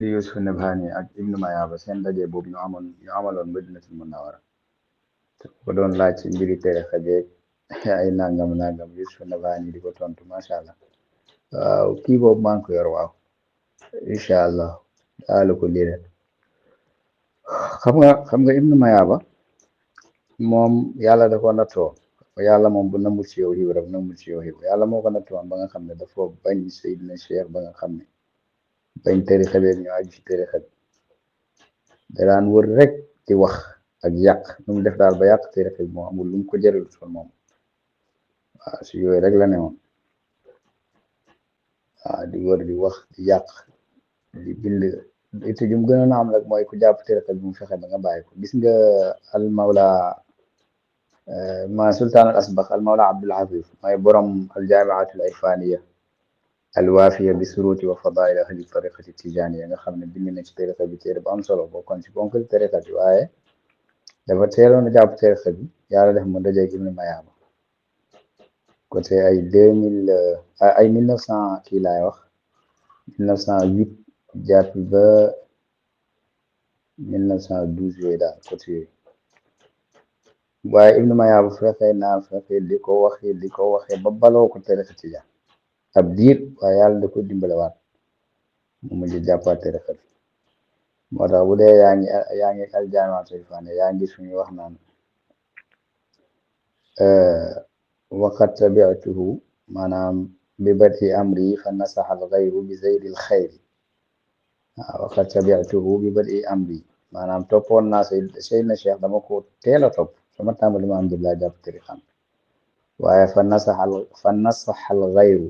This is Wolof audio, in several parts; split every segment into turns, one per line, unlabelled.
Yusuf Nabhani ak Ibnu Mayaba seen daje boobu ñu amaloon Madinatul Munawwara ko doon laaj ci mbiri tarixa beeg ay nangam nangam Yusuf Nabhani di ko tontu macha allah. waaw kii boobu maa ngi ko yor waaw incha allah daal ko lii rek xam nga Ibnu Mayaba moom yàlla da ko nattoo yàlla moom bu namul ci yow xiw rek namul ci yow xiw yàlla moo ko nattoon ba nga xam ne dafa bañ Seydina Cheikh ba nga xam ne bañ tarixa beeg ñu aju ci tarixa bi daraan wër rek di wax ak yàq nu mu def daal ba yàq tarixa bi moom amul lu mu ko jëral son moom waaw si yooyu rek la ne woon waaw di wër di wax di yàq di bind it jum gënoon a am rek mooy ku jàpp tarixa bi mu fexe ba nga bàyyi ko gis nga al mawla ma sultaan al asbax al mawla abdul aziz mooy borom al jaamiatul irfaniya al waafiya bi suruti wa fadail ahli tariqati tijaniya nga xam ne bind na ci tarixa bi téere bu am solo bokkoon ci bonk tarixa bi waaye dafa teeloon a jàpp tarixa bi yàlla def mu dajeeg Ibnu Mayaba côté ay 2000 ay 1900 kii laay wax 1908 jàpp ba 1912 yooyu daal côté yooyu waaye Ibnu Mayaba fexe di ko waxee ba baloo ko tarixa tijaan ab diir waaye yàlla da ko dimbalewaat mu mujj jàppaat tarixa bi moo tax bu dee yaa ngi aljaamiatul irfaniya yaa ngi suñu wax naan waqad tabi'tuhu maanaam bi bati amri fa nasaxa al gayru bi zaydil xayri waaw waqad tabi'tuhu bi bati amri maanaam toppoon naa Seydina Cheikh dama ko teel a topp sama tàmbali ma alhamdulilah jàpp tarixam waaye fa nasaxa al gayru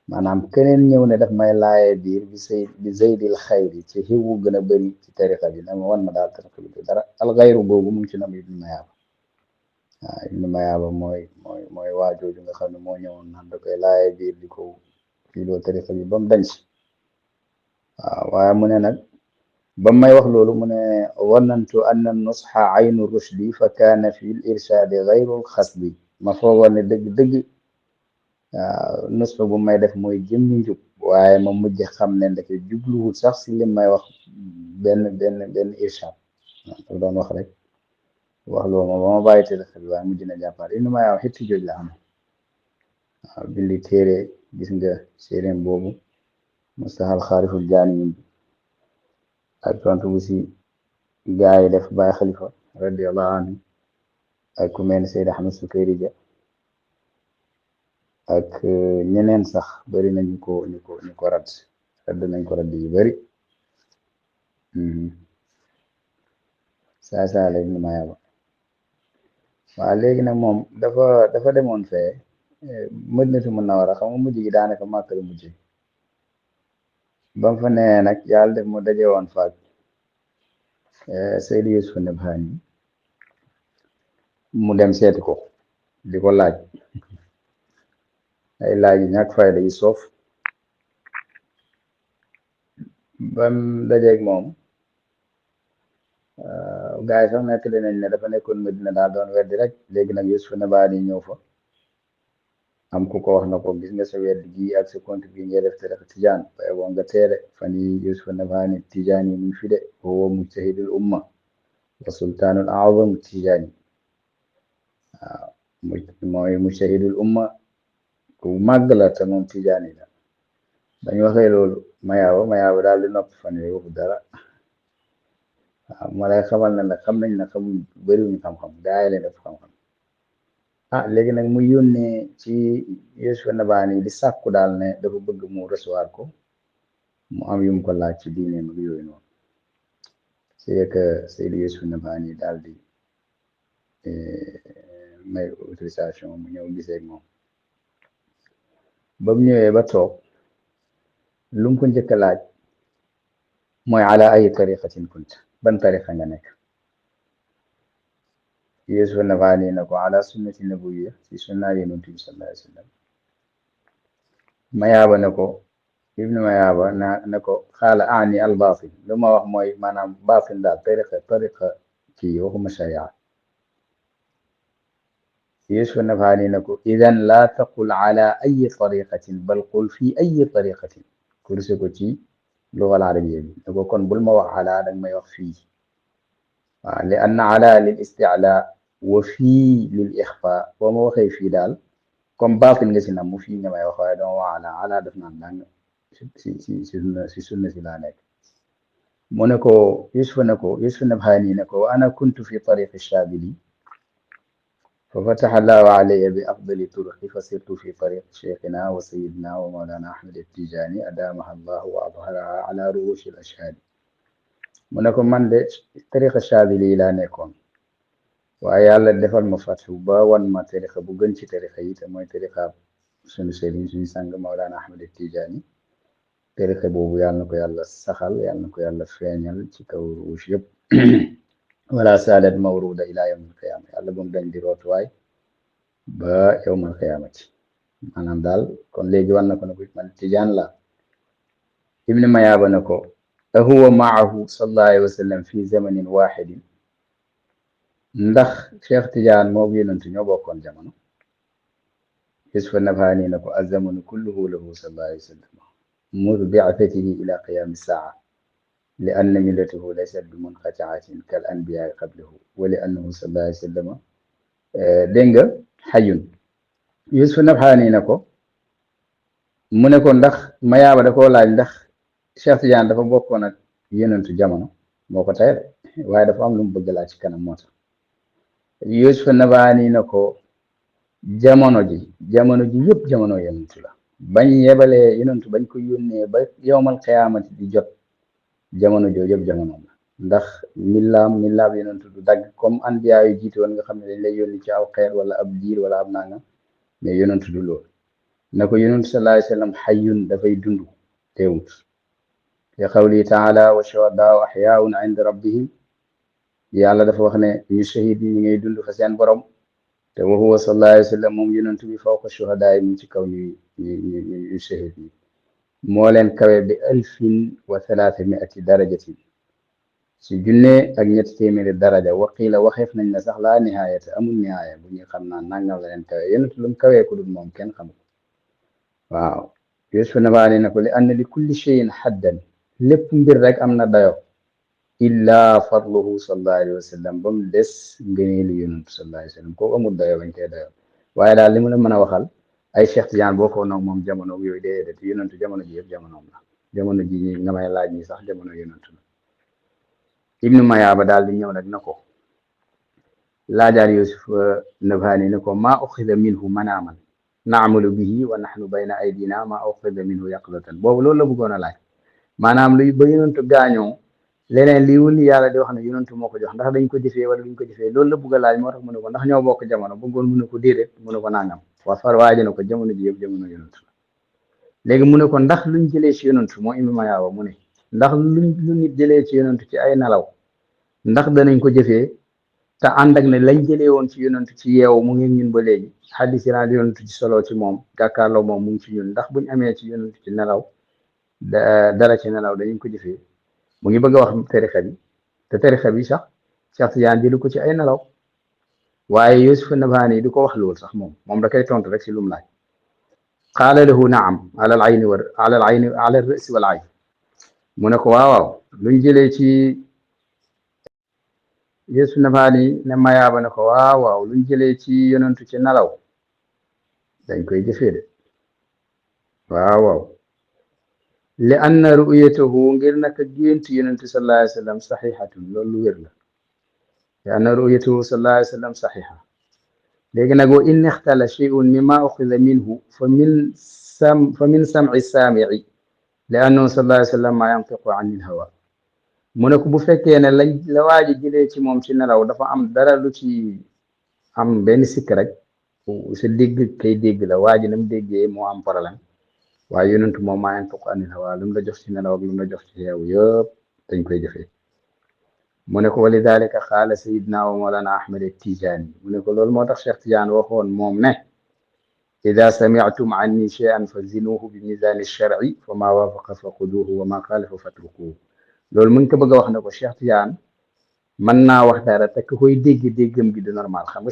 maanaam keneen ñëw ne daf may laaye biir bi zaydil xayri ci xiwu gën a bëri ci tarixa bi na ma wan ma daal tarixa bi du dara al gayru boobu mu ngi ci nam Ibnu Mayaba waaw Ibnu Mayaba mooy waajooju nga xam ne moo ñëwoon naan da koy laaye biir di ko kii doo tarixa bi ba mu dañ si waaw waaye mu ne nag ba may wax loolu mu ne wanantu anna nusxa aynu rushdi fa kaana fi l irshadi gayru l xasbi ma foogoon ne dëgg-dëgg waaw nusxa bu may def mooy jëmmi njub waaye ma mujj xam ne ndeke jubluwul sax si li may wax benn irshad waaw doon wax rek wax loolu moom ba ma bàyyi tarixa bi waaye mujj na jàppaat Ibnu Mayaba xitti jooj la am waaw bindi téere gis nga séeréem boobu mustahal xaariful jaaniyin bi ak tontu bu si gaa yi def Baay Xalifa radiallahu anhu ak ku mel ni Seydi Ahmed Sukayri Ja ak ñeneen sax bari na ñu ko radd nañ ko radd yu bari saa la Ibnu Mayaba waaw léegi nag moom dafa demoon fee Madinatu Munawwara xam nga mujj gi daanaka Màkka la mujj ba mu fa nee nag yàlla def mu daje woon faak Seydi Yusuf Nabhani mu dem seeti ko di ko laaj ay laaj yi ñàkk fayda yi soof bam dajeeg moom gaa yi sax nettali nañ ne dafa nekkoon Madina daal doon weddi rek léegi nag Yusuf Nabhani ñëw fa am ku ko wax na ko gis nga sa weddi gi ak sa compte bi ngay def tarixa tijaan waaye boo nga teele fan yi Yusuf Nabhani tijaan yi muy fi de huwa mujtahidul umma wa sultaanul a'zam tijaan yi waaw mooy mujtahidul umma ku màgg la te moom tijaan yi la dañ waxee loolu Mayaba daal di nopp fan yooyu waxu dara waaw ma lay xamal ne nag xam nañ ne xamuñ bëriwuñ xam-xam gaa yi leen def xam-xam léegi nag mu yónnee ci Yusuf Nabhani di sàkku daal ne dafa bëgg mu recevoir ko mu am yu mu ko laaj ci diineem ak yooyu noonu c'est que Seydi Yusuf Nabhani daal di may autorisation mu ñëw gisee ak moom ba mu ñëwee ba toog lu mu ko njëkk a laaj mooy ala ay tariqatin kunt ban tariqa nga nekk Yusuf Nabhani na ko ala sunnati nabawiyya ci sunna yonent bi sallallahu alayhi wa sallam Mayaba ne ko Ibnu Mayaba ne ko xaala ani al batin lu ma wax mooy maanaam batin daal tariqa kii waxuma sharia Yusuf Nabhani ne ko idan laa taqul ala ayi tariqatin bal qul fi ayi tariqatin kurse ko ci luga al arabiyya bi ne ko kon bul ma wax ala danga may wax fii waaw li anna ala lil isti'la wa fii lil ixfa boo ma waxee fii daal comme baatin nga si nam mu fii nga may wax waaye dama wax ala def naan dang si sunna si laa nekk mu ne ko Yusuf Nabhani ne ko wa ana kuntu fi tariqi Shaadili ففتح الله علي بأفضل طرق فسرت في طريق شيخنا وسيدنا ومولانا أحمد التيجاني أدامها الله وأظهرها على رؤوس الأشهاد منكم من دي طريق الشاذلي لا نكون waaye yàlla defal ma fatu ba wan ma tarixa bu gën ci tarixa yi te mooy tarixa suñu sëriñ suñu sang Mawlana Ahmad Tijaani tarixa boobu yàlla na ko yàlla saxal yàlla na ko yàlla feeñal ci kaw ruus yëpp wala saadat mawruda ila yawm alqiyama yàlla bu mu dañ di rootuwaay ba yawm alqiyamati maanaam daal kon léegi wan na ko ne ko man tijaan la ibni mayaaba na ko ahuwa maahu sallallahu alayhi wa sallam fi zamanin waxidin ndax Cheikh Tidiane moo yonent ñoo bokkoon jamono Yusuf Nabhani na ko azamanu kulluhu lahu sallallahu alayhi wa sallam mundu bi'athatihi ila qiyami saa li anna millatahu laysat bi munqati'atin kal anbiya qablahu wa li annahu sallallahu alayhi wa sallam dégg nga xayun Yusuf Nabhani na ko mu ne ko ndax mayaaba da koo laaj ndax Cheikh Tidiane dafa bokkoon ak yonentu jamono moo ko tey waaye dafa am lu mu bëgg laaj ci kanam moo tax Yusuf Nabhani na ko jamono ji yëpp jamono yonentu la bañ yebalee yonentu bañ ko yónnee ba yowmal qiyaamati di jot jamono jooju yëpp jamonoom la ndax millaam yonentu du dagg comme anbiya yu jiite woon nga xam ne dañ lay yónni ci aw xeet wala ab diir wala ab nangam mais yonentu du loolu na ko yonentu sallallahu alayhi wa sallam xayyun dafay dund teewut li qawli taala wa shuhadaau axyaun inda rabbihim yàlla dafa wax ne ñu shahid yi ñu ngay dund fa seen borom te wa huwa sallallahu alayhi wa sallam moom yonent bi fawqa shuhadaa yi mu ci kaw ñu shahid yi moo leen kawe bi alfin wa thalathamiati darajatin si junne ak ñetti téeméeri daraja waqiila waxeef nañ la sax laa nihaayata amul nihaaya bu ñuy xam naa nangam la leen kawe yonent lu mu kawee ku dul moom kenn xamul waaw Yusuf Nabhani na ko li anna li kulli cheyin xaddan lépp mbir rek am na dayo illa fadluhu sallallahu alayhi wa sallam ba mu des ngëneelu yonent sallallahu alayhi wa sallam kooku amul dayo bañ koy dayo waaye daal li mu la mën a waxal ay Cheikh Tidiane boo ko noog moom jamono yooyu déedéet yonentu jamono ji yëpp jamonoom la jamono ji ñi nga may laaj ñi sax jamono yonentu la ibnu mayaaba daal di ñëw nag na ko laajaat Yusuf Nabhani ne ko maa uxida minhu manaaman naamalu bihi wa nahnu bayna aydina maa uxida minhu yaqdatan boobu loolu la bëggoon a laaj maanaam luy ba yonentu gaañoo leneen lii wul yàlla di wax ne yonentu moo ko jox ndax dañ ko jëfee wala duñ ko jëfee loolu la bëgg a laaj moo tax mu ne ko ndax ñoo bokk jamono bëggoon mu ne ko déedéet mu ne ko nangam waa far waaji na ko jamono ji yëpp jamono yonentu la léegi mu ne ko ndax luñ jëlee ci yonentu moo imi mayaaba mu ne ndax lu nit jëlee ci yonentu ci ay nelaw ndax danañ ko jëfee te ànd ak ne lañ jëlee woon ci yonentu ci yeewu mu ngi ñun ba léegi xaddis yi naan yonentu ci solo ci moom gàkkaarloo moom mu ngi ci ñun ndax buñ amee ci yonentu ci nelaw dara ci nelaw dañu ko jëfee mu ngi bëgg a wax tarixa bi te tarixa bi sax Cheikh Tidiane jëlu ko ci ay nelaw waaye Yusuf Nabhani du ko wax loolu sax moom da koy tontu rek si lum laaj qaala lahu naam ala al ayni ala al rasi wal ayn mu ne ko waaw luñ jëlee ci Yusuf Nabhani ne mayaaba ne ko waaw luñ jëlee ci yonentu ci nelaw dañ koy jëfee de waaw li anna ru'yatahu ngir naka gént yonentu sallallahu alayhi wa sallam saxiixatun loolu lu wér la li anna ru'yatahu sallallahu alayhi wa sallam saxiixa léegi nag wa in ixtala shay'un mimma uxida minhu fa min sam'i saami'i li annahu sallallahu alayhi wa sallam ma yantiqu an il hawa mu ne ko bu fekkee ne la waaji jëlee ci moom ci nelaw dafa am dara lu ci am benn sikk rek sa dégg kay dégg la waaji nam déggee moo am problème waaye yonentu moom maa yantiqu anil hawa lu mu la jox ci nelaw ak lu mu la jox ci yeewu yëpp dañ koy jëfee mu ne ko wa lidalika qaala sayidna wa mawlana Ahmad Tijaani mu ne ko loolu moo tax Cheikh Tidiane waxoon moom ne ida samictum anni cheyan fa zinuhu bi misani sharci fa maa waafaqa fa xuduuhu wa maa xaalafa fatrukuhu loolu mu ngi ko bëgg a wax ne ko Cheikh Tidiane mën naa wax dara te ku koy déggam gi du normal xam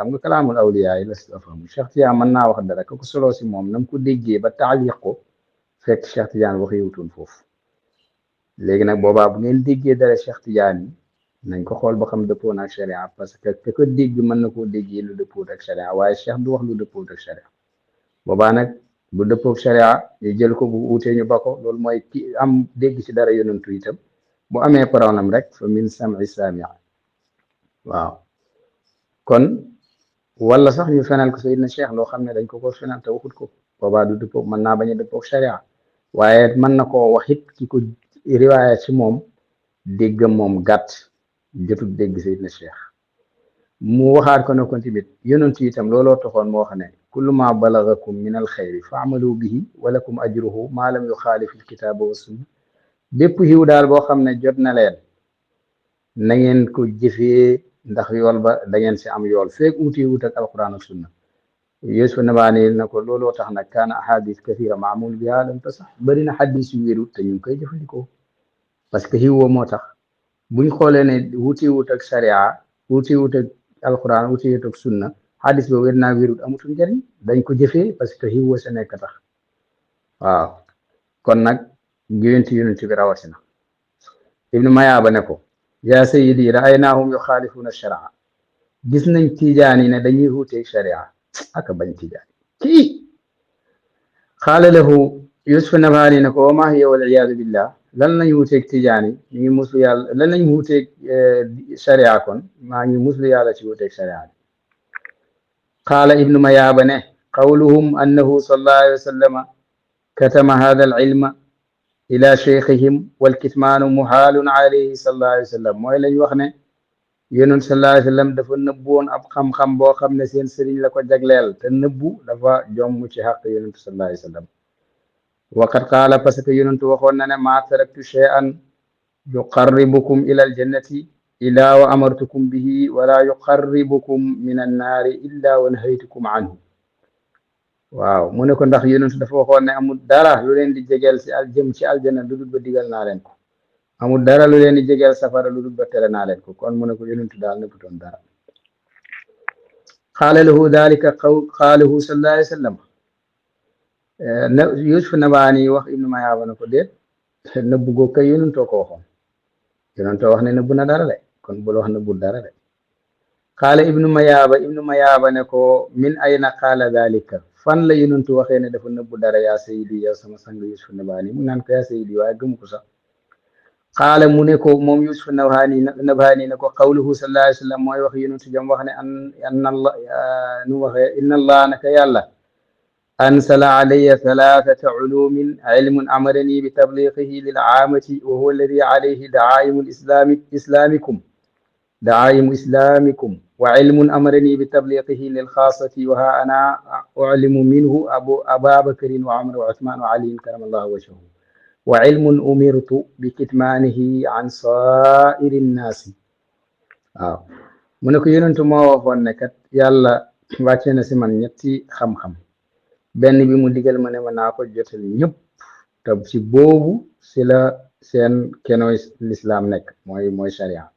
nga kalaamul awliyaa yi la si fahamu Cheikh Tidiane mën naa wax dara ku ko solo si moom na mu ko déggee ba taaliq ko fekk Cheikh Tidiane waxee wutoon foofu léegi nag boobaa bu ngeen déggee dara Cheikh Tidiane nañ ko xool ba xam dëppoo na ak sharia parce que te ko dégg mën na koo déggee lu dëppoo ak sharia waaye Cheikh du wax lu dëppoo ak sharia boobaa nag bu dëppoo ak sharia ñu jël ko bu uutee ñu ba ko loolu mooy ki am dégg ci dara yonantu itam bu amee problème rek fa min sam'i sami' waaw kon wala sax ñu fenal ko Seydina Cheikh loo xam ne dañ ko fenal te waxut ko boobaa du dëppoo mën naa bañ a dëppoo ak sharia waaye mën na koo wax it ki ko riwaaya ci moom déggam moom gàtt jotut dégg Seydina Cheikh mu waxaat ko ne ko tamit yonent itam looloo taxoon moo xam ne kullu ma balagakum min al xayri fa amalu bihi walakum ajruhu maa lam yuxaalif al kitaaba wa sunna bépp xiw daal boo xam ne jot na leen na ngeen ko jëfee ndax yool ba da ngeen si am yool feeg uuti wut ak alquran ak sunna Yuusuf Nabaani na ko looloo tax nag kaana ahadis kathira maamul biha lam tasax bëri na xadis yu wérut te ñu ngi koy jëfandikoo parce que xiw woo moo tax buñ xoolee ne wuti wut ak sharia wuti wut ak alquran wuti wut ak sunna xadis ba wér naa wérut amatul njëriñ dañ ko jëfee parce que xiw woo sa nekk tax waaw kon nag yonent bi rawatina ibnu Mayaaba ne ko yaa sayyidi ra'aynaahum yuxaalifuuna sharia gis nañ tijaan yi ne dañuy wuuteeg sharia aka bañ tijaan kii xaala lahu Yusuf Nabaani ne ko wa maa hiya wal iyaadu billah lan lañ wuuteeg tijaan yi ñu ngi muslu yàlla lan lañ wuuteeg sharia kon maa ngi muslu yàlla ci wuuteeg sharia bi qaala ibnu Mayaaba ne qawluhum annahu sallallahu alayhi wa sallama katama hada al ilma ila cheikhihim walkitmaanu muhaalun alayhi sallallahu alayhi wa sallam mooy lañ wax ne yonent sallallahu alayhi wa sallam dafa nëbbu woon ab xam-xam boo xam ne seen sëriñ la ko jagleel te nëbbu dafa jomm ci xaq yonent sallallahu alayhi wa sallam waqad qaala parce que yonent waxoon na ne maa taraktu shay'an yuqarribukum ila aljannati illa wa amartukum bihi wala yuqarribukum min annaari illa wa nahaytukum anhu waaw mu ne ko ndax yonent dafa waxoon ne amul dara lu leen di jegeel si jëm ci aljana lu dul ba digal naa leen ko amul dara lu leen di jegeel safara lu dul ba tere naa leen ko kon mu ne ko yonent daal nekkutoon dara qaala lahu dalika qaalahu sallallahu alayhi wa sallam Yusuf Nabaani wax ibnu Mayaaba ne ko déet nëbbu goo kay yonentoo ko waxoon yonentoo wax ne nëbbu na dara de kon bul wax nëbbu dara de qaala ibnu Mayaaba ne ko min ayna qaala dalika fan la yonentu waxee ne dafa nëbbu dara yaa sayidi yow sama sang Yusuf Nabaani mu naan ko yaa sayidi waaye gëmu ko sax qaala mu ne ko moom Yusuf Nabaani ne ko qawluhu sallallahu alayhi wa sallam mooy wax yonentu jam wax ne anna allah nu waxee inna allah naka yàlla ansala alayya thalathata culumin ilmun amarani bi tabliqihi lil aamati wa huwa alladi alayhi dacaayimu islamikum wa ilmun amarani bi tabliqihi lil xaasati wa ha ana uclimu minhu aba bakrin wa umar wa uthman wa aliyin karamallahu wajhahu wa ilmun umirtu bi kitmaanihi an saa'iri nnaasi waaw mu ne ko yonentu moo waxoon ne kat yàlla wàcce na si man ñetti xam-xam benn bi mu digal ma ne ma naa ko jotali ñëpp te ci boobu si la seen kenoy lislaam nekk mooy sharia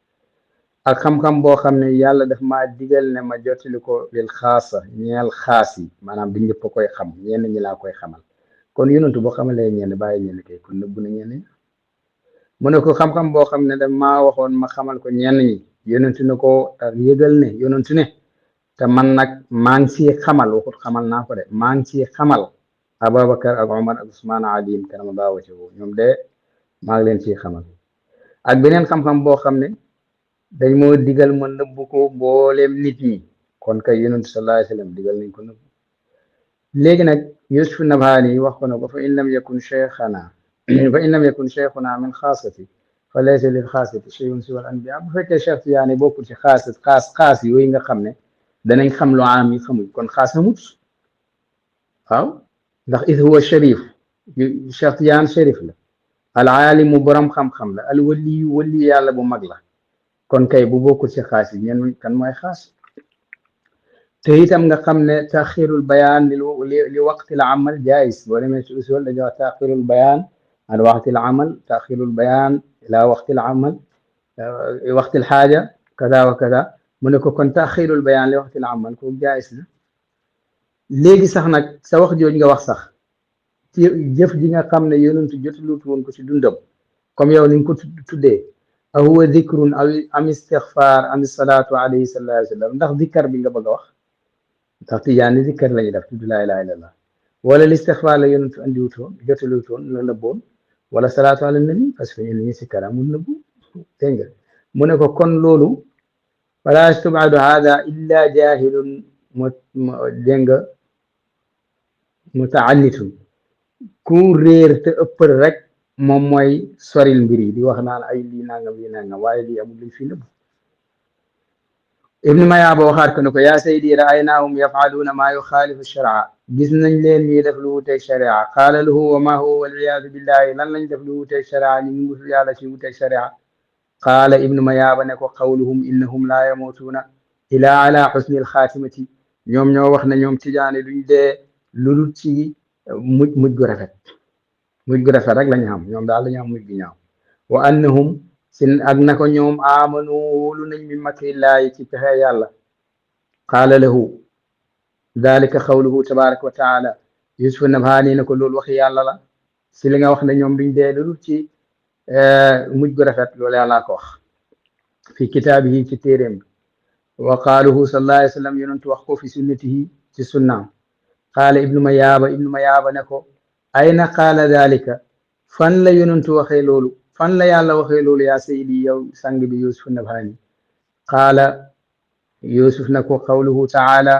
ak xam-xam boo xam ne yàlla daf maa digal ne ma jotali ko lil xaasa ñeel xaas yi maanaam du ñëpp a koy xam ñenn ñi laa koy xamal kon yonentu boo xamalee ñenn bàyyi ñenn kay kon nëbbu na ñenn ñi mu ne ko xam-xam boo xam ne da maa waxoon ma xamal ko ñenn ñi yonentu ne ko yëgal ne yonentu ne te man nag maa ngi ciy xamal waxut xamal naa ko de maa ngi ciy xamal Ababakar ak Omar ak Usmaan aliin karamallahu wajhahu ñoom de maa ngi leen ciy xamal ak beneen xam-xam boo xam ne dañ moo digal ma nëbbu ko mbooleem nit ñi kon kay yonentu sallallahu alayhi wa sallam digal nañ ko nëbbu léegi nag Yusuf Nabaani wax ko ne ko fa in lam yakun cheikhuna min xaasati fa laysa lil xaasati shay'un siwa al anbiya bu fekkee cheikh Tijaani bokkul ci xaas yooyu nga xam ne danañ xam lu am yi xamuñ kon xaas amut waaw ndax id huwa sharif cheikh Tijaan sharif la al aalimu borom xam-xam la al waliyu wali yàlla bu mag la kon kay bu bokkul ci xaas yi ñen kan mooy xaas te itam nga xam ne taxirul bayaan li waqtil amal jaayis boo demee ci usul dañuy wax taxirul bayaan an waqtil amal taxirul bayaan ila waqtil amal waqtil xaaja kada wa kada mu ne ko kon taxirul bayaan li waqtil amal ko jaayis na léegi sax nag sa wax jooj nga wax sax ci jëf ji nga xam ne yonentu jotalut woon ko ci dundam comme yow ni nga ko tuddee a huwa dikrun aw am istixfar am salaatu alayhi sallallahu alayhi wa sallam ndax dikkar bi nga bëgg a wax ndax tijaani dikkar la ñuy def tudd laa ilaha illallah wala listixfar la yonentu andiwutoon jotaluwutoon la nëbboon wala salaatu ala nabi parce que ñun ñi si kara mun nëbbu dégg nga mu ne ko kon loolu fala yastubadu hada illa jahilun dégg nga mutaannitun ku réer te ëppal rek moom mooy soril mbir yi di wax naan ay lii nangam waaye lii amul luñ fi nëbb ibnu mayaaba waxaat ko ne ko yaa saydi ra'aynaahum yafaluuna maa yuxaalifu sharia gis nañ leen ñuy def lu wuteeg sharia qaala lahu wa ma huwa waliyaadu billahi lan lañ def lu wuteeg sharia ñu ngi musul yàlla ci wuteeg sharia qaala ibnu mayaaba ne ko qawluhum innahum laa yamuutuuna ilaa ala xusni alxaatimati ñoom ñoo wax ne ñoom tijaani duñ dee lu dul ci mujj gu rafet mujj gu rafet rek lañu xam ñoom daal dañu am mujj gu ñaaw wa annahum sin ak na ko ñoom amanu wóolu nañ min makrillaahi ci pexe yàlla qaala lahu dalika qawluhu tabaraka wa taala yusuf nabhaani ne ko loolu waxi yàlla la si li nga wax ne ñoom duñ dee lu dul ci mujj gu rafet loolu yàllaa ko wax fi kitaabihi ci téeréem bi wa qaaluhu sallallahu alayhi wa sallam yonentu wax ko fi sunnatihi ci sunnaam qaala ibnu mayaaba ne ko ayna qaala dalika fan la yonentu waxee loolu fan la yàlla waxee loolu yaa sayidi yow sang bi yusuf nabhaani qaala yusuf na ko qawluhu taala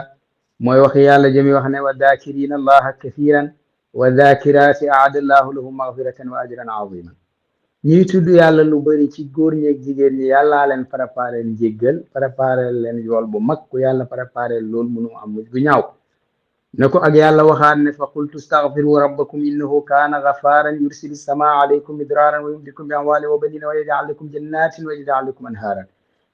mooy waxi yàlla jëmi wax ne wa daakirina allaha kathiran wa daakiraati aada allahu lahum magfiratan wa ajran aziman ñuy tudd yàlla lu bëri ci góor ñeeg jigéen ñi yàllaa leen préparé njéggal préparé leen yool bu mag ku yàlla préparé loolu mënu am mujj gu ñaaw ne ko ak yàlla waxaat ne fa qultu staghfiru rabbakum innahu kaana ghafaran yursili samaa alaykum midraaran wa yumdikum bi amwaalin wa banina wa yaj'al lakum jannatin wa yaj'al lakum anhaaran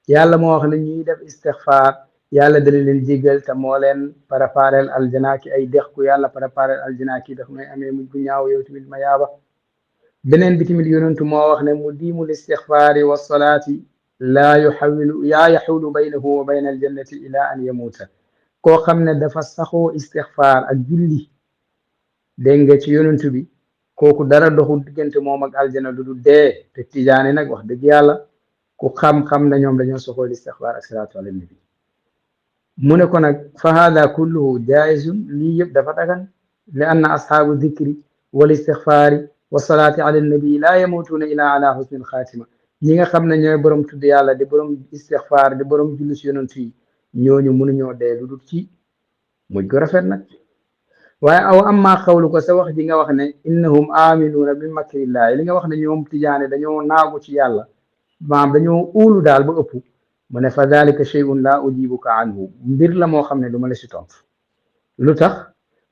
yàlla moo wax ne ñuy def istixfaar yàlla dana leen jéggal te moo leen préparel aljana ki ay dex ku yàlla préparel aljana ki daf may amee mujj gu ñaaw yow tamit ma yaaba beneen bi tamit yonentu moo wax ne mu diimul istixfaari wa salaati laa yaxulu baynahu wa bayna aljannati ila an yamuuta koo xam ne dafa saxoo istixfaar ak julli dégg nga ci yonentu bi kooku dara doxul diggante moom ak aljana lu du dee te tijaani nag wax dëgg yàlla ku xam-xam na ñoom dañoo soxoo istixfaar ak salaatu ala nabi mu ne ko nag fa hada kulluhu jaizun lii yëpp dafa dagan li anna ashaabu dikri wal istixfaari wa salaati ala nabi laa yamutuuna ila ala husni alxaatima ñi nga xam ne ñooy borom tudd yàlla di borom istixfaar di borom julli si yonent yi ñooñu mënuñoo dee lu dul ci mujj gu rafet nag waaye aw amma xawlu ko sa wax ji nga wax ne innahum aminuuna bi makrillahi li nga wax ne ñoom tijaane dañoo naagu ci yàlla maam dañoo uulu daal ba ëpp mu ne fa dalika shay'un laa ujibuka anhu mbir la moo xam ne du ma la si tontu lu tax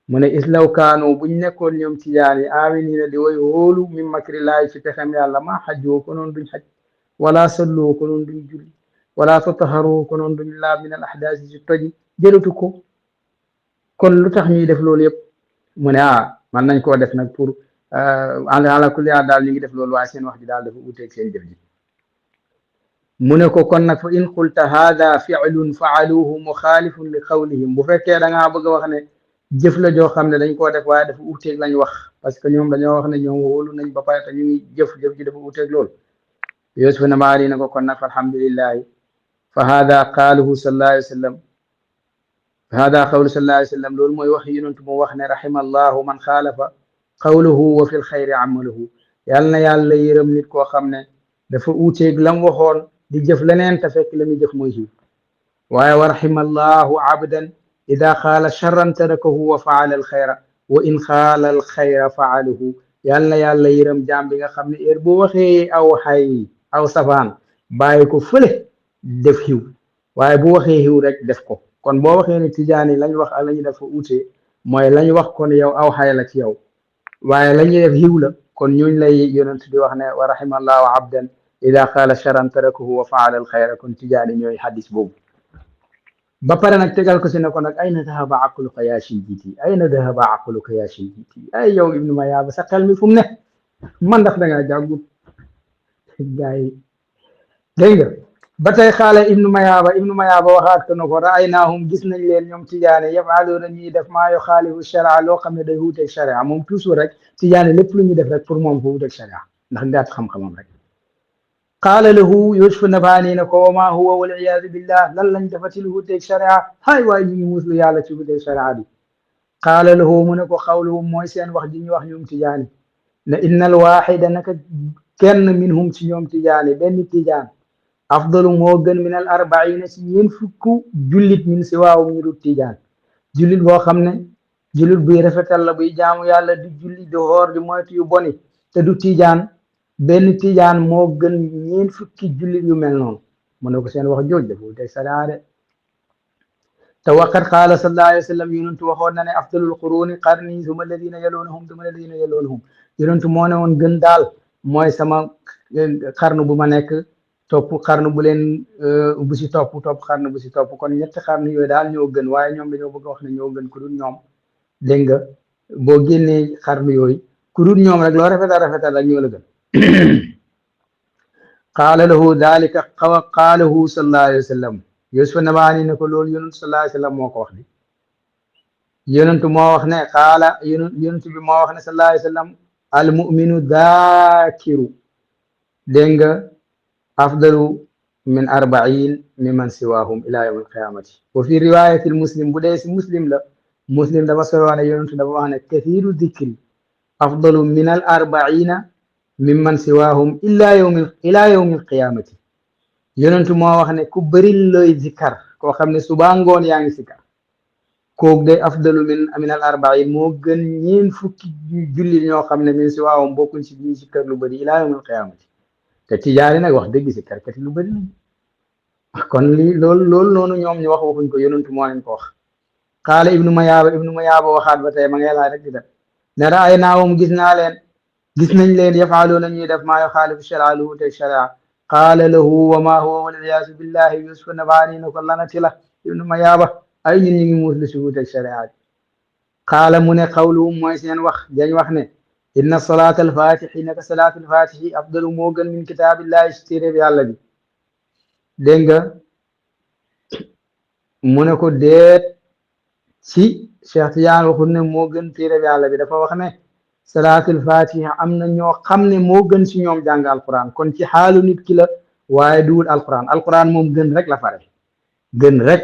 mu ne islaw kaanu buñ nekkoon ñoom tijaan yi aminina di way wóolu min makrillahi ci pexem yàlla maa xajjoo ko noon duñ xaj wala salloo ko noon duñ julli wala tataharoo ko noon duñ laab min al ahdaasi ci toji jëlatu ko kon lu tax ñuy def loolu yëpp mu ne man nañ koo def nag pour ala kulli haal daal ñu ngi def loolu waaye seen wax ji daal dafa uteeg seen jëf ji mu ne ko kon nag fa in qulta hada fi'lun fa'aluhu muxaalifun li qawlihim bu fekkee da ngaa bëgg a wax ne jëf la joo xam ne dañ koo def waaye dafa uteeg lañ wax parce que ñoom dañoo wax ne ñoom wóolu nañ ba pare te ñu ngi jëf ji dafa uteeg loolu Yuusuf na maari na ko kon nag alhamdulillahi fa hada qaaluhu sallallahu alayhi wa sallam hada qawlu sallallahu alayhi wa sallam loolu mooy wax yonent mu wax ne rahima allahu man xaalafa qawluhu wa fi lxayri amaluhu yàlla na yàlla yërëm nit koo xam ne dafa uuteeg lam waxoon di jëf leneen te fekk la muy jëf mooy xiw waaye wa rahima allahu abdan ida xaala charran tarakahu wa faala alxayra wa in xaala alxayra faaluhu yàlla na yàlla yërëm jaam bi nga xam ne heure bu waxee aw xay aw safaan bàyyi ko fële def xiw waaye bu waxee xiw rek def ko kon boo waxee ne tijaani lañ wax ak la ñu dafa uute mooy lañ wax kon yow aw xay la ci yow waaye la ñuy def xiw la kon ñooñ lay yonent di wax ne wa rahima allahu abdan ida qaala charan tarakahu wa faala alxayra kon tijaani ñooy xadis boobu ba pare nag tegal ko si ne ko nag ayna dahaba aqluka yaa shinjiti ayna dahaba aqluka yaa shinjiti ay yow ibnu mayaaba sa xel mi fu mu ne man ndax da ngaa jàggut gaa yi dégg nga ba tey xaala ibnu mayaaba waxaat ko na ko raaynaahum gis nañ leen ñoom tijaane yafaluuna ñuy def maa yu xaalifu sharia loo xam ne day wuuteeg sharia moom toujours rek tijaane lépp lu ñuy def rek pour moom fa wuuteeg sharia ndax gàtt xam-xamam rek qaala lahu Yuusuf Nabaani ne ko wa maa huwa wal iyaadu billah lan lañ defati lu wuteeg sharia hay waay ñu ngi muslu yàlla ci wuteeg sharia bi qaala lahu mu ne ko xawluhum mooy seen wax ji ñu wax ñoom tijaani ne inna al waaxida naka kenn minhum ci ñoom tijaani benn tijaan afdalu moo gën min al arbaina ci ñeen fukku jullit min si waawum ñu dul tijaan jullit boo xam ne jullit buy rafetal la buy jaamu yàlla di julli di xoor di moytu yu boni te du tijaan benn tijaan moo gën ñeen fukki jullit yu mel noonu mu ne ko seen wax jooj daful teg sadaade te waqat qaala sallallahu alayhi wa sallam yonentu waxoon na ne afdalul quruni qarni suma alladina yalunahum suma alladina yalunahum yonentu moo ne woon gën daal mooy sama xarnu bu ma nekk topp xarnu bu leen bu si topp xarnu bu si topp kon ñetti xarnu yooyu daal ñoo gën waaye ñoom dañoo bëgg a wax ne ñoo gën ku dul ñoom dégg nga boo génnee xarnu yooyu ku dul ñoom rek loo rafetal rek ñoo la gën qaala lahu dalika qaalahu sallallahu alayhi wa sallam Yuusuf Nabaani ne ko loolu yonentu sallallahu alayhi wa sallam moo ko wax di yonentu moo wax ne qaala yonentu bi moo wax ne sallallahu alayhi wa sallam al muminu daakiru dégg nga afdalu min arbain mimman siwahum ila yawm alqiyamati wa fi riwayati muslim bu dee si muslim la muslim dafa soloone yonentu dafa wax ne kathiru dikri afdalu min al arbaina mimman siwahum ila yawmi alqiyamati yonentu moo wax ne ku bëri looy zikar koo xam ne suba ngoon yaa ngi zikar kooku de afdalu min al arbain moo gën ñeen fukki julli ñoo xam ne min siwahum bokkuñ si ñi zikar lu bëri ila yawmi alqiyamati te tijaani nag wax dëgg si karkati lu bëri nañ kon lii loolu noonu ñoom ñu wax waxuñ ko yonentu moo leen ko wax qaala ibnu mayaaba waxaat ba tey ma ngay laaj rek di def ne raay naawum gis nañ leen yafaaluuna ñuy def maa yuxaalifu sharia lu wuteeg sharia qaala lahu wa maa huwa waliyaasu billahi Yuusuf Nabaani ne ko lanati la ibnu mayaaba ay ñun ñu ngi muuslu si wuteeg sharia bi qaala mu ne xawluhum mooy seen wax dañ wax ne inna salaat alfatixi naka salaat alfatixi afdalu moo gën min kitaabillahi si téereb yàlla bi dégg nga mu ne ko déet ci Cheikh Tidiane waxul ne moo gën téereb yàlla bi dafa wax ne salaat alfatixi am na ñoo xam ne moo gën si ñoom jàng alquran kon ci xaalu nit ki la waaye duwul alquran moom gën rek la fare gën rek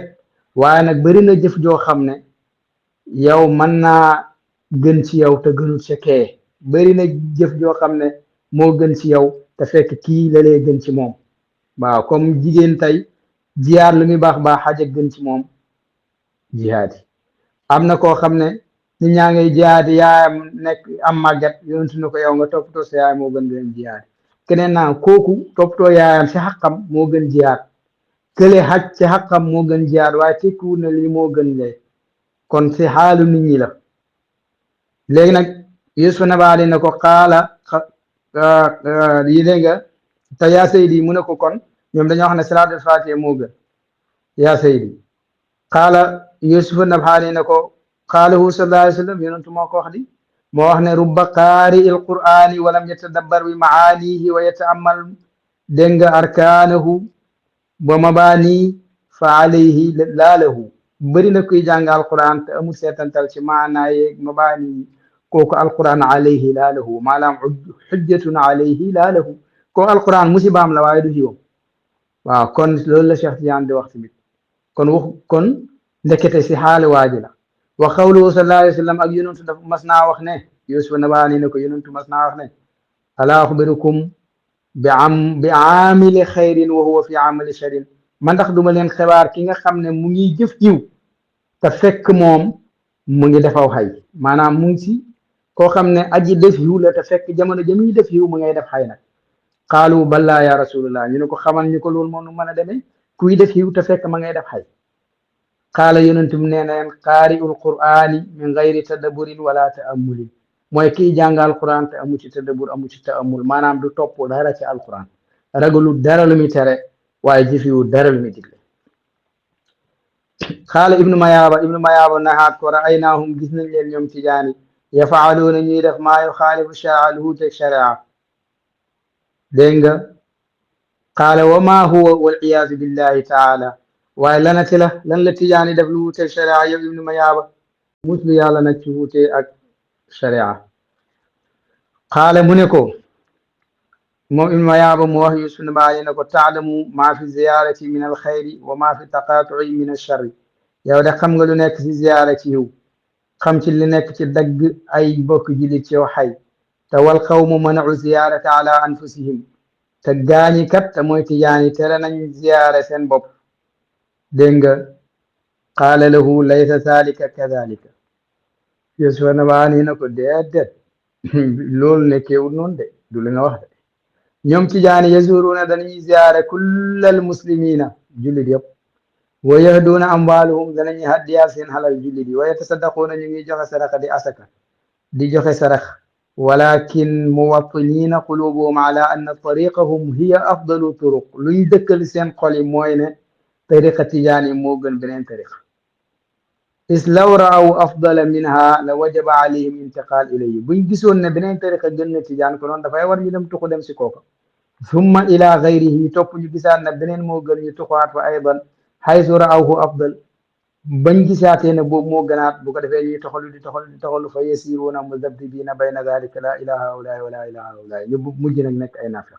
waaye nag bëri na jëf joo xam ne yow mën naa gën ci yow te gënul ca kee bëri na jëf joo xam ne moo gën ci yow te fekk kii la lay gën ci moom waaw comme jigéen tey jiyaat lu muy baax xaja gën ci moom jihaad yi am na koo xam ne nit ñaa ngay jihaad yaayam nekk am màggat yonentu na ko yow nga toppatoo sa yaay moo gën leen jihaad keneen naa kooku toppatoo yaayam ci xaqam moo gën jihaad kële xaj ci xaqam moo gën jihaad waaye tekkiwul ne lii moo gën lee kon si xaalu nit ñi la léegi nag Yuusuf Nabaani ne ko qaala yi dégg nga te yaa saydi mu ne ko kon ñoom dañoo wax ne salaatul faatiha moo gën yaa saydi qaala Yuusuf Nabaani ne ko qaalahu sallallahu alayhi wa sallam yonentu moo ko wax di moo wax ne rubba qaari il qur'ani walam yatadabbar bi maanihi wa yata'ammal dégg nga arkaanahu wa mabaani fa alayhi laa lahu bëri na kuy jàng alquran te amul seetantal ci maanaa yeeg mabaani kooku alquran alayhi laa lahu maanaam xujjatun alayhi laa lahu kooku alquran musibaam la waaye du ci yow waaw kon loolu la Cheikh Tidiane di wax tamit kon ndekete si xaali waaji la wa qawluhu sallallahu alayhi wa sallam ak yonentu daf mas naa wax ne Yuusuf Nabaani ne ko yonentu mas naa wax ne alaa axbirukum bi aamili xayrin wa huwa fi amali sharin man ndax duma leen xibaar ki nga xam ne mu ngi jëf jiw te fekk moom mu ngi defaw xay maanaam mu ngi si koo xam ne aji def yiw la te fekk jamono jamiy def yiw mu ngay def xay nag qaalu ballaa ya rasulullah ñu ne ko xamal ñu ko loolu moom nu mën a demee kuy def yiw te fekk ma ngay def xay qaala yonentum nee na leen qaari'ul qur'ani min gayri tadabburin wala ta'ammulin mooy kiy jàng alquran te amu ci tadabbur amu ci ta'ammul maanaam du topp dara ci alquran ragalu dara lu muy tere waaye jëfiwu dara lu muy digle qaala ibnu mayaaba nahaat ko ra'aynaahum gis nañ leen ñoom tijaani yafaaluuna ñuy def maa yuxaalifu sharia lu wuuteeg sharia dégg nga qaala wa maa huwa wal iyaazu billahi taala waaye lanati la lan la tijaani def lu wuuteeg sharia yow ibnu mayaaba muslu yàlla nag ci wuutee ak sharia qaala mu ne ko
moom ibnu mayaaba mu wax yu sunu baay ne ko taalamu maa fi ziyaarati min alxayri wa maa fi taqaatui min alcharri yow de xam nga lu nekk ci ziyaara ci yiw xam ci li nekk ci dagg ay bokk jullit ci yow xay te wal qawmu manau ziyaarata ala anfusihim te gaañi kat te mooy tijaani tere nañ ziyaare seen bopp dégg nga qaala lahu laysa zalika kadalika Yuusufa na baani na ko déedéet loolu nekkeewul noonu de du li nga wax de ñoom tijaani yazuruuna danañuy ziyaare kullal muslimina jullit yëpp wa yahduuna amwaaluhum danañuy haddiyaal seen xalal jullit yi wa yatasaddaquuna ñu ngi joxe sadaqa di asaka di joxe sarax walakin muwattiniina qulubuhum ala anna tariqahum hiya afdalu turuq luy dëkkal seen xol yi mooy ne tariqa tijaani moo gën beneen tariqa is law raaw afdala minha la wajaba alayhim intiqal ilayhi buñ gisoon ne beneen tariqa gën na tijaan ko noonu dafay war ñu dem tuxu dem si kooka summa ila gayrihi topp ñu gisaat ne beneen moo gën ñu tuxaat fa aydan haysu raawhu afdal bañ gisaatee ne boobu moo gënaat bu ko defee ñuy toxalu di toxalu fa yasiruuna muzabdibiina bayna dalika la ilaha haulaay wala ilaha haulaay ñu mujj nag nekk ay nafiq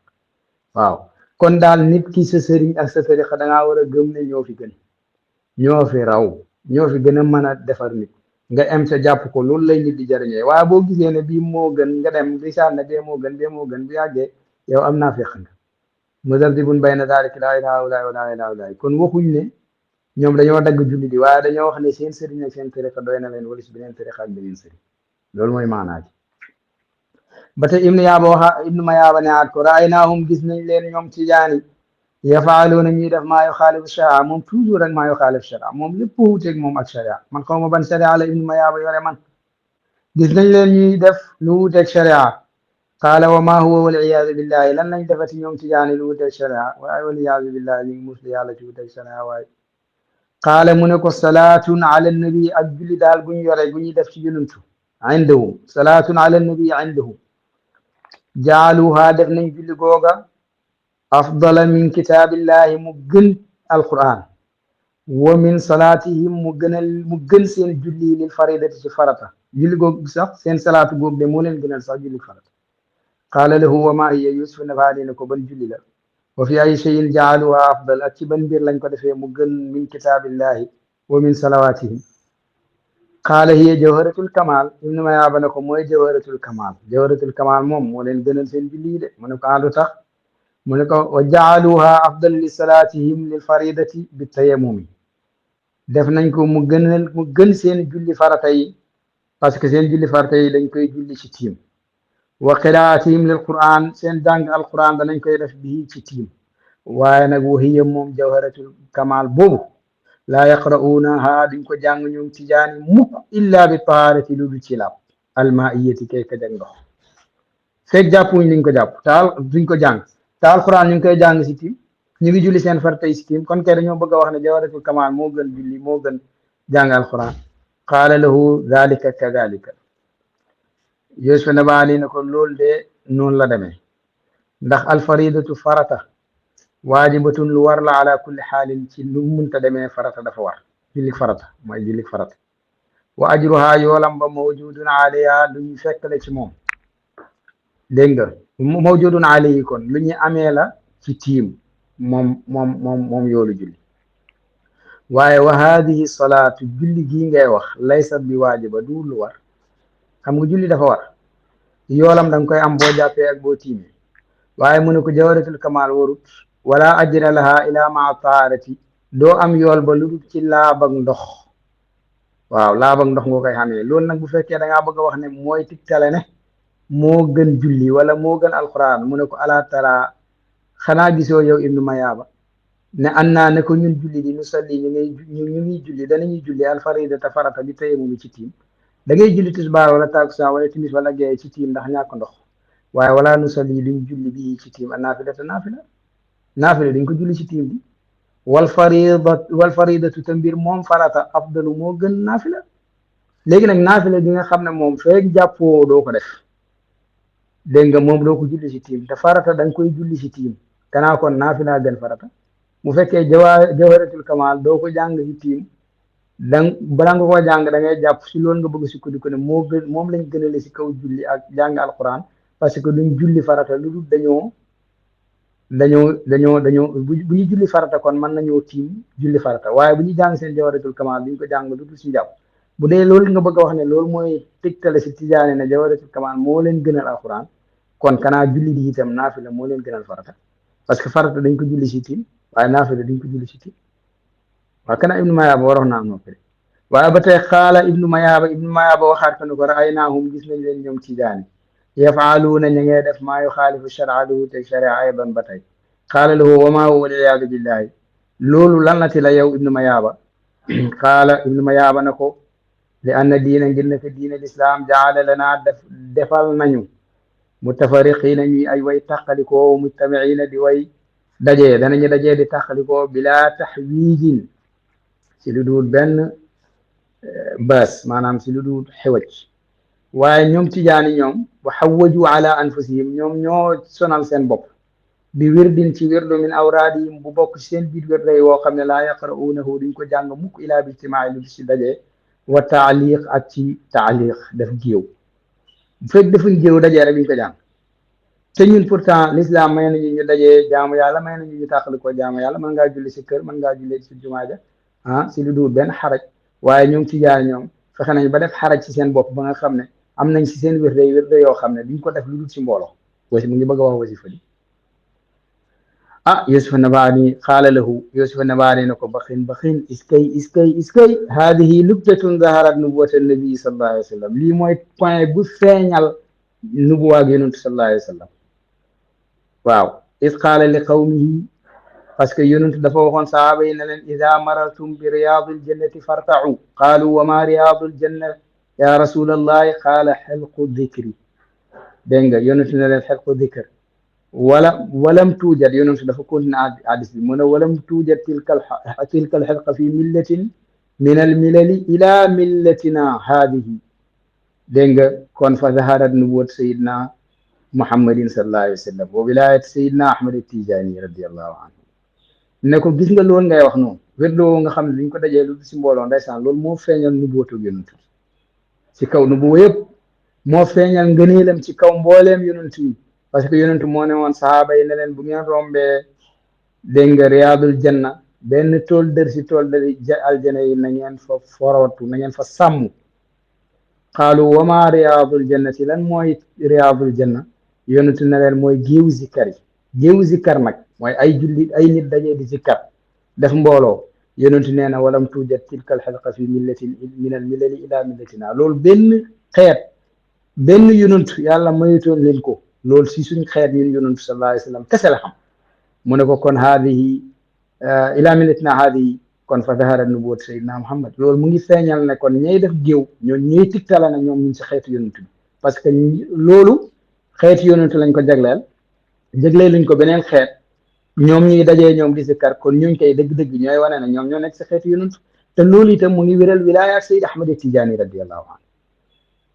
waaw kon daal nit ki sa sëriñ ak sa tariqa da ngaa war a gëm ne ñoo fi gën ñoo fi raw ñoo fi gën a mën a defar nit nga em sa jàpp ko loolu lay nit di jariñee waaye boo gisee ne bii moo gën nga dem di saan ne bee moo gën bu yàggee yow am naa feq nga muzabdibun bayna dalika laa ilaaha illallaa wa laa ilaaha illallaa kon waxuñ ne ñoom dañoo dagg julli di waaye dañoo wax ne seen sëriñ ak seen tariqa doy na leen wala si beneen tariqa ak beneen sëriñ loolu mooy maanaa ji ba tey ibnu mayaaba ne aat ko raaynaahum gis nañ leen ñoom tijaani yafaaluuna ñuy def maa yuxaalifu sharia moom toujours rek maa yuxaalifu sharia moom lépp wuuteeg moom ak sharia man xaw ma ban sharia la ibnu mayaaba yore man gis nañ leen ñuy def lu wuuteeg sharia qaala wa maa huwa waliyaadu billahi lan lañ defati ñoom tijaani lu wuuteeg sharia waaye waliyaadu billahi ñu ngi musli yàlla ci wuuteeg sharia waaye qaala mu ne ko salaatun ala nabi ak julli daal guñ yore gu ñuy def ci yonantu indahum salaatun ala nabi indahum jaaluha def nañ julli googa afdala min kitaabillahi mu gën alquran wa min salaatihim mu gën seen julli lil faridati ci farata julli googu sax seen salaatu googu de moo leen gënal sax julli farata qaala lahu wa maa hiya Yuusuf nafaali ne ko ban julli la wa fi ay cheyin jaaluha afdal ak ci ban mbir lañ ko defee mu gën min kitaabillahi wa min salawatihim qaala hiya jawharatul kamal ibnu mayaaba ne ko mooy jawharatul kamal moom moo leen gënal seen julli de mu ne ko àndu tax mu ne ko wa jaaluha afdal li salaatihim lil faridati bi tayammumi def nañ ko mu gën seen julli farata yi parce que seen julli farata yi dañ koy julli ci tiim wa qiraatihim lil quran seen jàng alquran danañ koy def bii ci tiim waaye nag wa hiya moom jawharatul kamal boobu laa yaqra'uunaha duñ ko jàng ñoom tijaani mukk illa bi taharati lu du ci laab almaiyati kay ka jag ndox fekk jàppuñ liñ ko jàpp taal duñ ko jàng te alquran ñu ngi koy jàng si tiim ñu ngi julli seen farata yi si tiim kon kay dañoo bëgg a wax ne jawharatul kamal moo gën julli moo gën jàng alquran qaala lahu dalika kadalika Yuusuf nabaali ne ko loolu de noonu la demee ndax alfaridatu farata waajibatun lu war la ala kulli xaalin ci lu munta demee farata dafa war julli farata mooy julli farata wa ajruha yoolam ba mawjudun alayha lu ñu fekk la ci moom dégg nga mawjudun alayhi kon lu ñu amee la ci tiim moom yoolu julli waaye wa hadihi salaatu julli gii ngay wax laysa bi waajiba du lu war xam nga julli dafa war yoolam da nga koy am boo jàppee ak boo tiimee waaye mu ne ko jawharatul kamal warut wala ajra laha ila maa taharati doo am yool ba lu dul ci laab ak ndox waaw laab ak ndox nga koy xamee loolu nag bu fekkee da ngaa bëgg a wax ne mooy tigtale ne moo gën julli wala moo gën alquran mu ne ko ala tara xanaa gisoo yow ibnu mayaaba ne an naa ne ko ñun julli di nu salli ñu ngi julli danañuy julli alfaridata farata bi tayammum ci tiim da ngay julli tisbaar wala takusaan wala timis wala gee ci tiim ndax ñàkk ndox waaye wala nu salli duñ julli bii ci tiim an naafilata naafila duñ ko julli ci tiim bi wal faridatu te mbir moom farata afdalu moo gën naafila léegi nag naafila bi nga xam ne moom feeg jàppoo doo ko def dégg nga moom doo ko julli ci tiim te farata da nga koy julli ci tiim kanaa kon naafila gën farata mu fekkee jawharatul kamal doo ko jàng ci tiim bala nga koo jàng da ngay jàpp si loolu nga bëgg sukkandiku ne moom lañ gënale si kaw julli ak jàng alquran parce que duñ julli farata lu dul dañoo dañoo bu ñu julli farata kon mën nañoo tiim julli farata waaye bu ñu jàng seen jawharatul kamal duñ ko jàng lu dul si njàpp bu dee loolu nga bëgg a wax ne loolu mooy tegtale si tijaani ne jawharatul kamal moo leen gënal alquran kon kanaa julli di itam naafila moo leen gënal farata parce que farata dañ ko julli si tiim waaye naafila dañ ko julli si tiim waaye kanaa ibnu mayaaba waroon naa noppi waaye ba tey xaala ibnu mayaaba waxaat ko ne ko ra'aynaahum gis nañ leen ñoom tijaani yafaaluuna ña ngee def maa yuxaalifu shara lu teg sharia aydan ba tey qaala lahu wa maa huwa waliyaadu billahi loolu lan la ti la yow ibnu mayaaba qaala ibnu mayaaba na ko li anna diina ngir ne ko diina lislaam jaala lanaa defal nañu mutafariqiina ñuy ay way tàqalikoo mujtamiina di way dajee danañu dajee di tàqalikoo bila taxwiijin si lu dul benn baas maanaam si lu dul xewaj waaye ñoom tijaani ñoom wa xawaju ala anfusihim ñoom ñoo sonal seen bopp bi wirdin ci wirdu min awraadihim bu bokk seen biir wirda yi woo xam ne laa yaqra'uunahu duñ ko jàng mukk ilaa bi ijtimaai lu si dajee wa taaliq ak ci taaliq def géew bu fekk defuñ géew dajee rek duñ ko jàng te ñun pourtant l'islam may nañu ñu dajee jaamu yàlla may nañu ñu tàqali ko jaamu yàlla mën ngaa julli si kër mën ngaa julli si jumaa ja si lu dul benn xaraj waaye ñoom tijaani ñoom fexe nañ ba def xaraj ci seen bopp ba nga xam ne am nañ si seen wirde yoo xam ne duñ ko def lu dul si mbooloo wasi mu ngi bëgg a wax wasifa di Yusufa Nabaani qaala lahu Yusufa Nabaani ne ko baxin iskay haadihi lubtatun zaharat nubuwata nabii sallallahu alayhi wa sallam lii mooy point bu feeñal nubuwaag yonent sallallahu alayhi wa sallam waaw is qaala li qawmihi parce que yonent dafa waxoon sahaaba yi ne leen ida marartum bi riyaadil jannati fartau qaalu wa ma riyaadul janna ya rasulallahi qaala xelqu dikri dégg nga yonent ne leen xelqu dikr walam tuujad yonent dafa continué hadis bi mu ne walam tuujad tilka alxelqa fi millatin min almilali ila millatina haadihi dégg nga kon fa zaharat nubuwat sayidna muhammadin sallallahu alayhi wa sallam wa wilayat sayidna ahmad tijani radiallahu anhu ne ko gis nga loolu ngay wax noonu wérdoo nga xam ne duñ ko dajee lu si mbooloo ndeysaan loolu moo feeñal nubuwatu yonent ci kaw nubuwa yëpp moo feeñal ngëneelam ci kaw mbooleem yonent yi parce que yonent moo ne woon sahaaba yi ne leen bu ngeen rombee dégg nga riyaadul janna benn tool dër si tool dër aljana yi na ngeen fa forootu na ngeen fa sàmm qaalu wa ma riyaadul jannati lan mooy riyaadul janna yonent ne leen mooy géewu zikkar yi géewu zikkar nag mooy ay jullit ay nit dajee di zikkar def mbooloo yonent nee na walam tuujat tilka alxalqa fi millatin min al millali ila millatina loolu benn xeet benn yonent yàlla mayutoon leen ko loolu si suñ xeet ñun yonent sallallahu alayhi wa sallam kese la xam mu ne ko kon haadihi ila millatina haadihi kon fa zahara nubuwwat sayyidina Muhammad loolu mu ngi feeñal ne kon ñay def géew ñoom ñuy tiktala na ñoom ñu si xeetu yonent bi parce que loolu xeetu yonent lañ ko jagleel lañ ko beneen xeet ñoom ñuy dajee ñoom di zikkar kon ñuñ koy dëgg-dëgg ñooy wane ne ñoom ñoo nekk si xeetu yonent te loolu itam mu ngi wéral wilaaya Sayyid Ahmad Tijaani radiyallahu anhu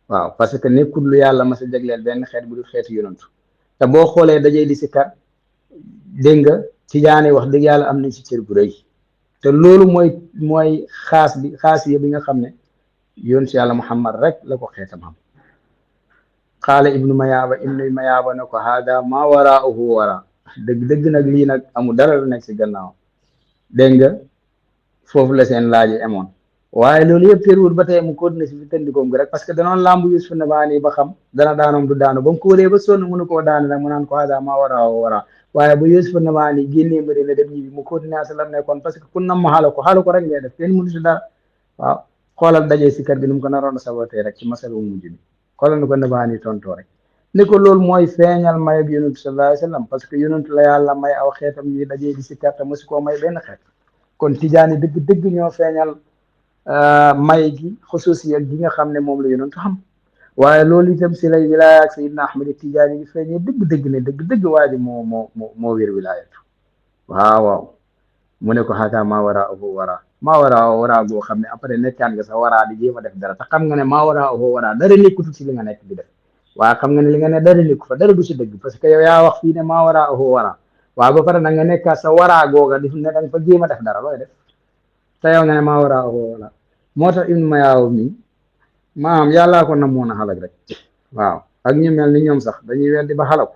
waaw parce que nekkul lu yàlla mas a jagleel benn xeet bu dul xeetu yonent te boo xoolee dajee di zikkar dégg nga Tijaani wax dëgg yàlla am nañ si cër bu rëy te loolu mooy xaas bi nga xam ne yoon si yàlla Muhammad rek la ko xeetam xam qaala ibnu mayaaba ne ko hada ma waraahu wara dëgg nag lii nag amul dara lu nekk si gannaaw dégg nga foofu la seen laaji amoon waaye loolu yëpp terewul ba tey mu continué si fi tëndikoom gi rek parce que danoon lambu Yuusuf Nabaani ba xam dana daanoom du daanu ba mu ko wëree ba sonn mënu koo daane nag mu naan ko hada ma waraahu wara waaye bu Yuusuf Nabaani génnee mbiri ne dem ñibbi mu continué asalam nekkoon parce que ku nam ma xaala ko rek ngay def kenn mënu si dara waaw xoolal dajee si kër gi nu mu ko naroon a sabootee rek ci masal wu mujj bi xoolal nu ko Nabaani tontoo rek ni ko loolu mooy feeñal may bi yonent sallallahu alayhi wa sallam parce que yonent la yàlla may aw xeetam ñuy dajee di si kër te mosu koo may benn xeet kon tijaani dëgg ñoo feeñal may gi xusuusi ak gi nga xam ne moom la yonent xam waaye loolu itam si lay wilaaya ak Sayyidina Ahmad Tijaani gi feeñee dëgg ne dëgg waa ji moo wér wilaayatu waaw mu ne ko hada maa waraa boo xam ne après nekkaan nga sa waraa di jéem a def dara te xam nga ne maa waraa waraa dara nekkutu si li nga nekk di def waaye xam nga ne li nga ne dara nekku fa dara du si dëgg parce que yow yaa wax fii ne maa waraa waraa waaw ba pare nag nga nekkaat sa waraa googa di ne da nga fa jéem a def dara looy def te yow nga ne maa waraa waraa moo tax Ibnu Mayaaw mi maam yàllaa ko namoon a xalak rek waaw ak ñu mel ni ñoom sax dañuy weddi ba xalak